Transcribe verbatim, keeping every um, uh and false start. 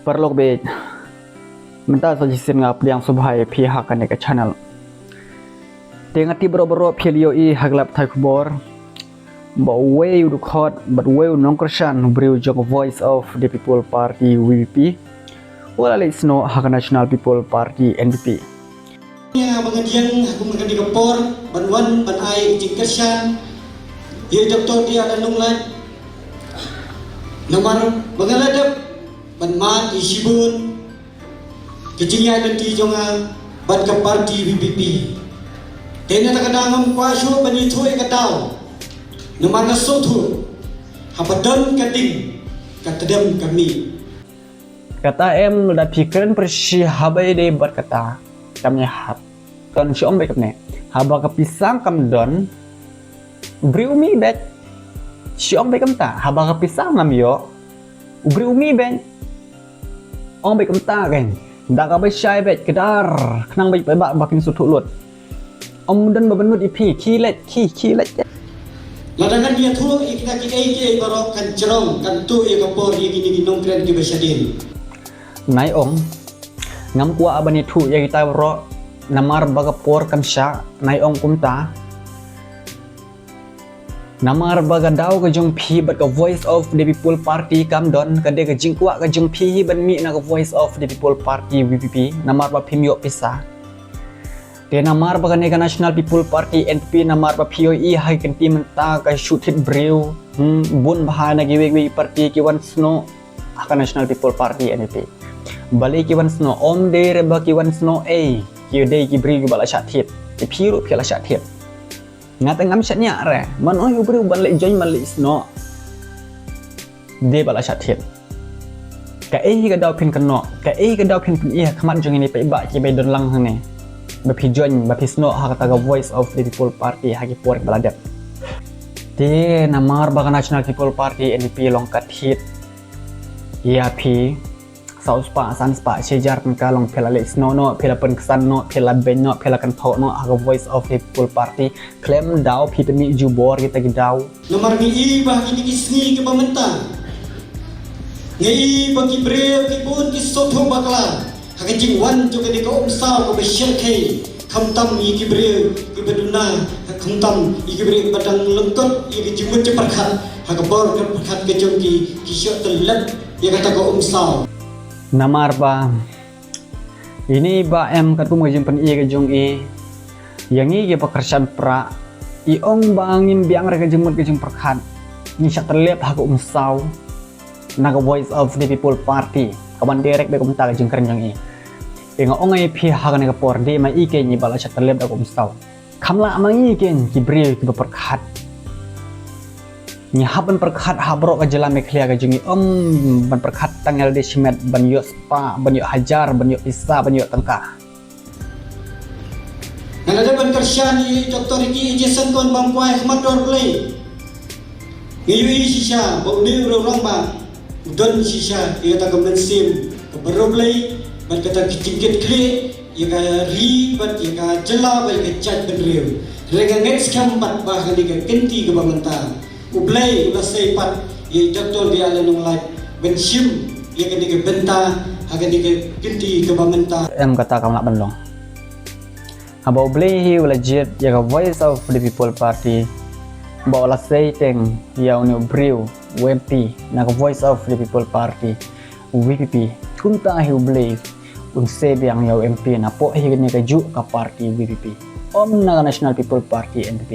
Paralok bad mynta sa shisien nga pdiang sngewbha ïa phi ha kane ka channel. Te nga tip baroh baroh phi la ïohi ha ki lad pathai khubor ba uwei u dkhot bad uwei u nongkyrshan u briew jong ka Voice of the People Party, V P P, u la leit snoh ha ka National People Party, N P P. Ïa ba nga diang ha kum kane ka por ban wan ban ai jingkyrshan ïa Doctor D R Lehnohlight. Namar ba nga la dep ban mad ïa shibun ka jingïaid lynti jong nga bad ka party V P P. Te na kata ka daw ngam kwah shuh ban ïathuh ïa ka daw, namar nga sngewthuh haba don ka ding ka tdem ka mih. Kata em, lada phi kren pyrshah haba ïadei bad kata, kam ïahap. Kan shu ong beit kumne, haba ka pisa kam don, u briew u mih beit. Shu ong beit kumta, haba ka pisa ngam ïoh, u briew u mih beit. Ong beit kumta kan. Da kaba shai beit, kdar, khnang beit ba, ba kin sngewthuh lut. Ym don ba bynnud ïa phi, khie leit, khie, khie leit. Lada ngan ïathuh ïa kita kiei kiei baroh kan jrong, kan tuh ïa ka por ïa kine ki nongkren kiba shadien. Nai ong, ngam kwah ban ïathuh ïa kita baroh, namar ba ka por kan shah, nai ong kumta. Namar ba ka daw ka jong phi bad ka Voice of the People Party kam don, ka dei ka jingkwah ka jong phi hi ban mih na ka Voice of the People Party, V P P, namar ba phim ïoh pisa. Te namar ba kane ka National People Party, N P P, namar ba phi ïohi ha ki kynti mynta ka shu thied briew, hmm, bun bha na kiwei kiwei party ki wan snoh ha ka National People Party, N P P. Balei ki wan snoh? Ym dei re ba ki wan snoh ei, ki dei ki briew kiba la shah thied. Te phi ruh phi la shah thied. Nga te ngam shaniah re, mano hi u briew ban leit join ban leit snoh. Dei ba la shah thied. Kaei hi ka daw phin kynnoh, kaei hi ka daw phin pyni ha khmat jong kine paidbah kiba don lang hangne, ba phi join, ba phi snoh ha kata ka Voice of the People Party ha ki por ba la dep. Te namar ba ka National People Party, N P P, long ka thied ïa phi, saw spah, san spah, shi hajar tyngka long phi la leit snoh noh, phi la pynksan noh, phi la beiñ noh, phi la kynthoh noh ha ka Voice of the People Party. Khlem daw phi pynmih jubor kita ki daw. Namar ngi i ba ha kine ki sngi kiba mynta, ngi i ba ki briew ki bun ki sngewthuh bakla ha ka jingwan jong kane ka umsaw kaba shyrkhei, khamtam ïa ki briew kiba duna, khamtam ïa ki briew kiba dang lyngkot ïa ka jingmut jingpyrkhat, ha ka bor ka pyrkhat ka jong ki, ki shu tyllep ïa kata ka umsaw. Namar ba ine i Bah em, katkum ka jingpyni ka jong i ïa ngi kiba kyrshan prah, i ong ba ngim biang re ka jingmut ka jingpyrkhat, ngi shah tyllep ha ka umsaw na ka Voice of the People Party. Ka wan direct beit kumta ka jingkren jong i. Te nga ong ïa phi ha kane ka por, dei ma i keiñ iba la shah tyllep da ka umsaw. Kham lah ma ngi keiñ ki briew kiba pyrkhat. Ngi hap ban pyrkhat ha baroh ka jylla Meghalaya ka jong ngi, ym ban pyrkhat tang ïa lade shimet ban ïoh spah, ban ïoh hajar, ban ïoh pisa, ban ïoh tyngka. Nga la dep ban kyrshan ïa i Doctor Ricky A J Syngkon ba ym kwah ïa khmat dor Blei. Ngi ïohi shisha ba une u rangbah u don shisha ïa kata ka mynsiem kaba riewblei bad kata ka jingkit khlieh ïa ka ri bad ïa ka jylla bad ïa ka jaitbynriew. Hynrei nga ngeit skhem pat ba ha kane ka kynti kaba mynta, U Blei u la sei pat ïa i Doctor B R Lehnohlight ban shim ïa kane ka bynta ha kane ka kynti kaba mynta. Em, kata kam lah ban long. Haba U Blei hi u la jied ïa ka Voice of the People Party, ba u la sei teng ïa une u briew, u M P na ka Voice of the People Party, V P P. Kumta hi U Blei un sei biang ïa u M P napoh hi kane kajuh ka party, V P P, ym na ka National People Party, N P P.